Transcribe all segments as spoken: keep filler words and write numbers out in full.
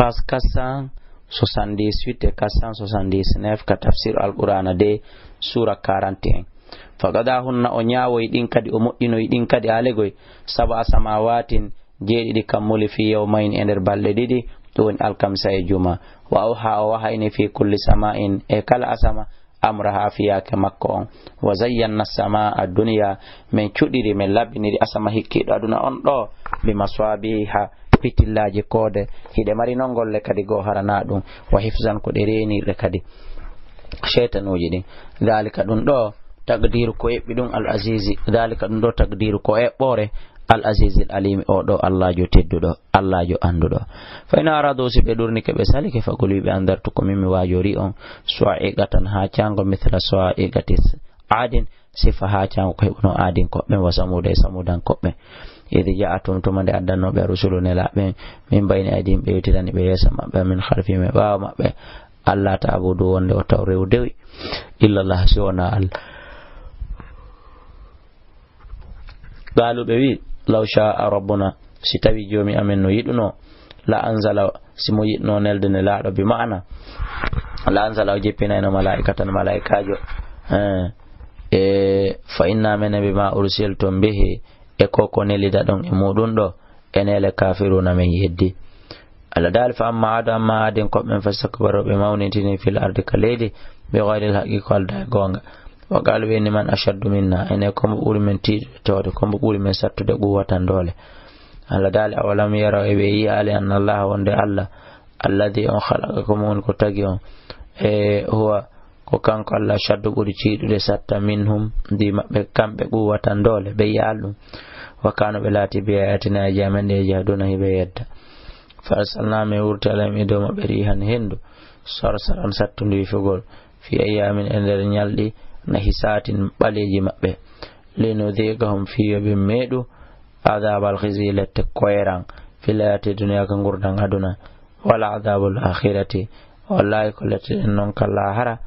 Page quatre cent soixante-dix-huit e quatre cent soixante-dix-neuf ka tafsir Alqur'aana de, suura quarante et un. Faqadahunna, o ñaawoyi ɗin kadi, o moƴƴinoyi ɗin kadi, alegoy, sab'a samawaatin, jeeɗiɗi kammuuli, fii yawmayni, e nder balɗe ɗiɗi, ɗum woni alkamisa e juma. Wa awha, o wahayni fii kulli sama'in, e kala asama, amraha, fiyaake makko on. Wa zayyanna samaa ad-dunya, min cuɗiri, min laɓɓiniri asama hikkiiɗo aduna on ɗo, bi maswabiha, pitillaaji koode, hiɗe mari non golle kadi goo harana ɗum, wa hifzan, ko ɗe reenirɗe kadi sheytanuuji ɗin. Dhalika, ɗum ɗo taqdiru ko eɓɓi ɗum, al azizi, dhalika, ɗum ɗo taqdiru ko eɓɓoore, al azizi al alimi, o ɗo Allaajo tedduɗo, Allaajo annduɗo. Fa in aradu, si ɓe ɗurnike, ɓe salike, faqul, wi ɓe, andartu, ko min mi waajori on, sa'iqatan, haa caango, mithla sa'iqati Aadin, sifa haa caango ko heɓuno Aadinkoɓe ɓen, wa Samuuda, e Samuudankooɓe ɓen. Idh ja'athum, tuma nde addanno ɓe rusulu, nelaaɓe ɓen, min bayni aydihim, ɓe yewtirani ɓe yeeso maɓɓe, min khalfihim, e ɓaawo maɓɓe, alla ta'budu, wonde on taw rewdewi, illa Allah, si wonaa Alla. Qaalu, ɓe wi, law sha'a rabbuna, si tawi joomi amen no yiɗuno, la anzala, si mo yiɗno nelde nelaaɗo, bi ma'ana, la anzala, o jippinayno malaa'ikatan, malaa'ikaajo. Eh, e fa inna menen bima ursiltum bihi, e ko ko nelidaɗon e muɗum ɗo, enen le kafiruna, men yeddi. Allah daali, fa amma Aadu, amma Aadinkoɓe ɓen, fastakbaru, ɓe mawnintini, fil ardi, ka leydi, bi ghayril haqqi, ko aldaa e goonga. Wa qaalu, ɓe inni, man ashaddu minna, enen ko mbo ɓuri men tiiɗude tooɗe, ko mbo ɓuri men sattude quwwatan doole. Allah daali, awalam yaraw, e ɓe yi'aali, anna Allaha, wonde Allah, alladhi, on, khalaqakum, woni ko tagi on, e huwa, ko kanko Allah, ashaddu, ɓuri tiiɗude satta, minhum, ndi maɓɓe, kamɓe, quwwatan, doole, ɓe yi'aali ɗum. Wa kaanu, ɓe laati, bi ayatina, e aayaaji amen ɗi, yajhaduna, hiɓe yedda. Fa arsalna, men wurti, alayhim, e dow maɓɓe, riihan, henndu, sarsaran, sattundu yifugol, fi ayyaamin, e nder ñalɗi, nahisaatin, ɓaleeji maɓɓe, linudhiqahum, fii yo ɓe meeɗu, adhaabal khizyi, lette koyeran, fil hayaati dunya, ka ngurndan aduna, wala adhaabul aakhirati, wallaahi ko lette ɗen non ka laahara,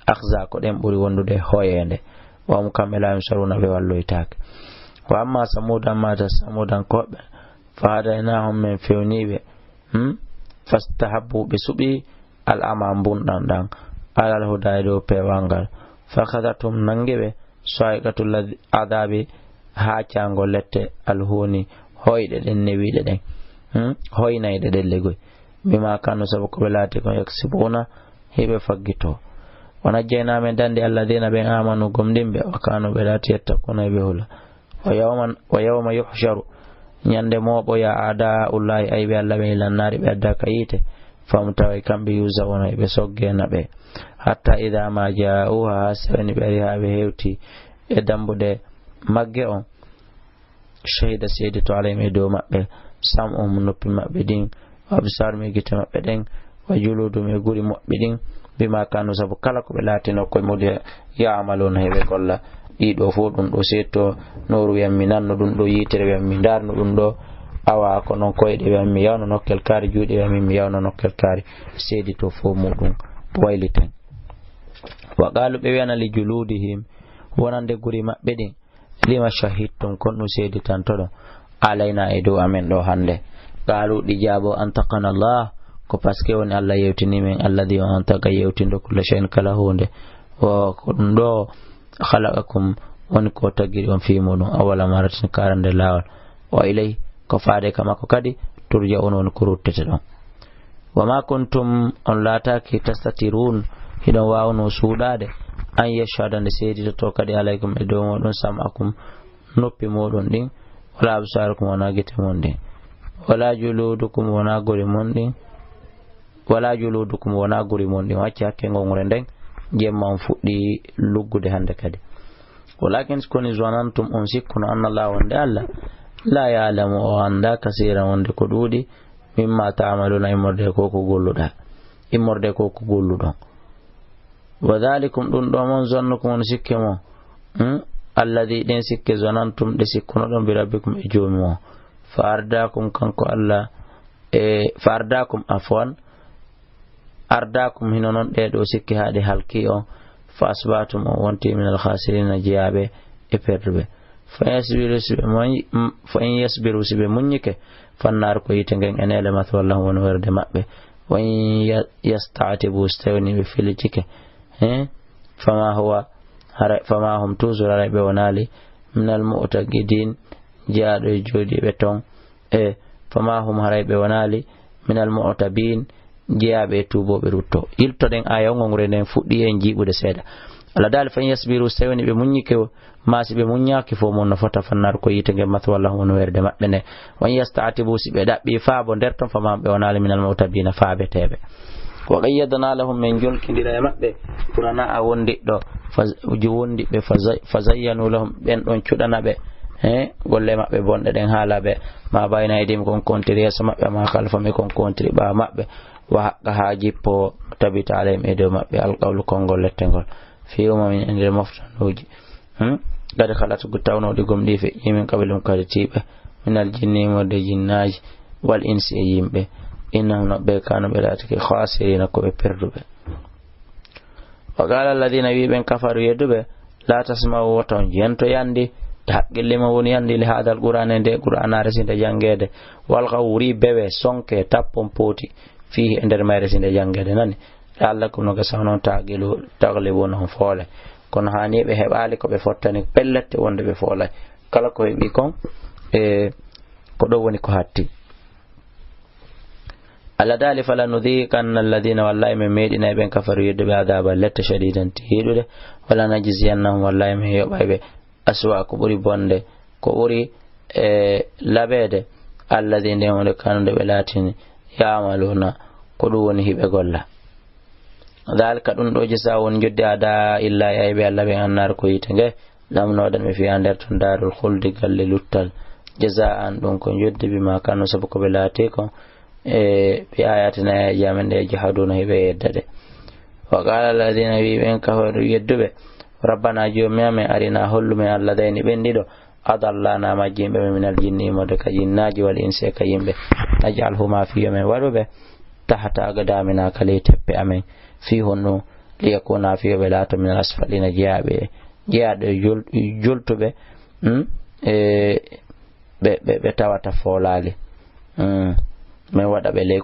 akhza, ko ɗen ɓuri wondude hoyeende. Wa hum, kamɓe, laa yunsaruuna, ɓe walloytaake. Wa amma Samuudu, amma ta Samuudankooɓe, fa hadaynaahum, men fewni ɓe, hmm? Fastahabbu, ɓe suɓi, al ama, mbunɗan ɗan, alal huda, e dow peewal ngal. Fa akhazathum, nangi ɓe, sa'iqatul adhabi, haacaango lette alhuuni, hoyɗe ɗen, newiiɗe ɗen, hmm? Hoynayɗe ɗen legoy. Bima kaanu, sabu ko ɓe laati kon, yaksibuna, hiɓe faggito. Wa najjaynaa, men danndi, alladhina, ɓen, amanu, gomɗimɓe, wa kaanu, ɓe laati, yattaquna, hiɓe hula. Wa yawman, wa yawma yuhsharu, ñande mooɓoya, a'daa'ullaahi, ayɓe Allah ɓen, ilan naari, ɓe adda ka yiite, fa hum, tawa kamɓe, yuuza'una, hiɓe soggena ɓe. Hatta idha ma jaa'uha, haa si woni ɓe ari haa ɓe hewti e dambuɗe magge on, shahida, seedito, alayhim, e dow maɓɓe, sam'uhum, noppi maɓɓe ɗin, wa absaaruhum, e gite maɓɓe ɗen, wa juluuduhum, e guri maɓɓe ɗin, bima kaanu, sabu kala ko ɓe laatino koye muɗum, ya'maluuna, heɓe golla. Ɗiɗo fof ɗum ɗo seedito, nooru wiyan mi nanno ɗum ɗo, yiitere wiyan mi ndaarno ɗum ɗo, awa ko noon koyɗe wiyan mi yawno nokkel kaari, juuɗe wiyan mi, mi yawno nokkel kaari, seedito fof muɗum wayliten. Wa qaalu, ɓe wiyana, li juluudihim, wonande guri maɓɓe ɗin, lima shahidtum, kon ɗum seeditantoɗon, alayna, e dow amen ɗo hannde? Qaalu, ɗi jaabo, antaqana Allah, ko parce que woni Allah yewtini men, alladhi, on antaka, yewtindo, kulla shay'in, kala huunde. O, ko ɗum ɗo, khalaqakum, woni ko tagiri on fii muɗum, awwala marratin, ka arande laawol. Wa ilayhi, ko faade ka makko kadi, turja'un, woni ko rutteteɗon. Wa ma kuntum, on laataaki, tastatirun, hiɗon waawno suuɗaade, an yashhada, nde seeditoto kadi, alaykum, e dow muɗum, sam'akum, noppi muɗum ɗin, wala absaarukum, wona gite mon ɗin, wala juluudukum, wona guri mon ɗin, wala juluudukum, wona guri mon ɗin. O acci hakke ngonre nden, jemma on fuɗɗi luggude hannde kadi. Walakin, kono, zanantum, on sikkuno, anna Allah, wonde Allah, la ya'lamu, o annda, kasiran, wonde ko ɗuuɗi, mimma ta'maluna, immorde ko ko golluɗa, immorde ko ko golluɗon. Wa dhalikum, ɗum ɗo mon, zannukum, on sikke mon, hmm? Alladhi, ɗen sikke, zanantum, ɗe sikkunoɗon, bi rabbikum, e joomi mon. Fa ardakum, kanko Allah, e fa ardakum, afwan, ardakum, hino non ɗee ɗoo sikke haa ɗe halki on, fa asbahtum, on wonti, minal khasirina, jeyaaɓe e perduɓe. Fa in yasbiru, si ɓe moy-, m-, fa in yasbiru, si ɓe muññike, fannaaru ko yiite ngen, e neele maswa lahum woni werde maɓɓe. Wa in ya-, yastaatibu, si tawni ɓe filicike, he? Fama huwa, haray, fama hum, toujours, haray ɓe wonaali, minal mu'taqidin, jeyaaɗo e jooɗiiɓe ton, e fama hum, haray ɓe wonaali, minal mu'tabin, jeyaaɓe e tuubooɓe rutto. Iltoɗen aaya on, on renen fuɗɗi en jiiɓude seeɗa. Allah daali, fa in yasbiru, si tawni ɓe muññike, ma si ɓe muññaaki fof mun no fota, fannaaru ko yiite ngen, maswa lahum woni werde maɓɓe nde. Wa in yastaatibu, si ɓe ɗaɓɓi faabo nder ton, fama hum, ɓe wonaali, minal mu'tabina, faabeteeɓe. Wa qayyadna lahum, min jolkindira e maɓɓe, qurana a wondiɗɗo, fa-, wondiɓɓe, fa zay-, fa zayyanu lahum, ɓen ɗon cuɗana ɓe, he, golle maɓɓe bonɗe ɗen, haala ɓe, ma bayna aydihim, kon kontiri yeeso maɓɓe, ma khalfahum, e kon kontiri ɓaawo maɓɓe, wa haqqa, haa jippo, tabita alayhim, e dow maɓɓe, alqawlu, konngol lette ngol, fi umamin, e nder moftanuuji. Hmm? Qad khalat, gu tawnooɗi gomɗii feƴƴii, min qablihim, kadi tiiɓe, minal jinni, immorde jinnaaji, wal insi, e yimɓe. Innahum, no ɓe, kaanu, ɓe laatike, khasirina, ko ɓe perduɓe. Wa qala alladhina, wi ɓen, kafaru, yedduɓe, la tasma'u, wota on jento yandi, e haqqille ma woni yandi, li hadha alqur'ani, e nde qur'anaare, si nde janngeede, walghaw, wuri bewe, sonke, tappon pooti, fihi, e nder mayre, si nde janngeede, nani. La'allakum, no gasa onon, taqilu-, taglibuna, on foole. Kono haani ɓe heɓaali ko ɓe fottani, pellet wonde ɓe foolay. Kala ko heɓi kon, e ko ɗo woni ko hatti. Allah daali, fala nudhiqanna alladhina, wallahi min meeɗinay ɓen, kafaru, yedduɓe, adhaban, lette, shadidan, tiiɗuɗe, wala najziyannahum, wallahi min yoɓay ɓe, aswa, ko ɓuri bonde, ko ɓuri, e, laɓeede, alladhi, nden wonde, kanu, nde ɓe laatini, ya'maluna, ko ɗum woni hiɓe golla. Dhalika, ɗum ɗo, jazaa'u, woni joddi, a'daa'illahi, ayɓe Allah ɓen, annaar, ko yiite nge, lamnooɗen ɓe, fiha, nder ton, daarul khuldi, galle luttal, jazaa'an, ɗum ko joddi, bima kanu, sabu ko ɓe laati ko, e, bi ayatina, e aayeeje amen ɗe, yajhaduna, hiɓe yedda ɗe. Wa qala alladhina, wi ɓen kafaru, yedduɓe, rabbana, joomi amen, arina, hollu men, alladhayni, ɓen ɗiɗo, adallana, majjinɓe men, minal jinni, immorde ka jinnaaji, wal insi, e ka yimɓe, naj'alhuma, fii yo men waɗu ɓe, tahta aqdamina, ka ley teppe amen, fii honno, liyakuna, fii yo ɓe laato, minal asfalina, jeyaaɓe, jeyaaɗo e jol-, joltuɓe, hmm? E ɓe, ɓe, ɓe tawata foolaali. Hmm. Men waɗa ɓe ley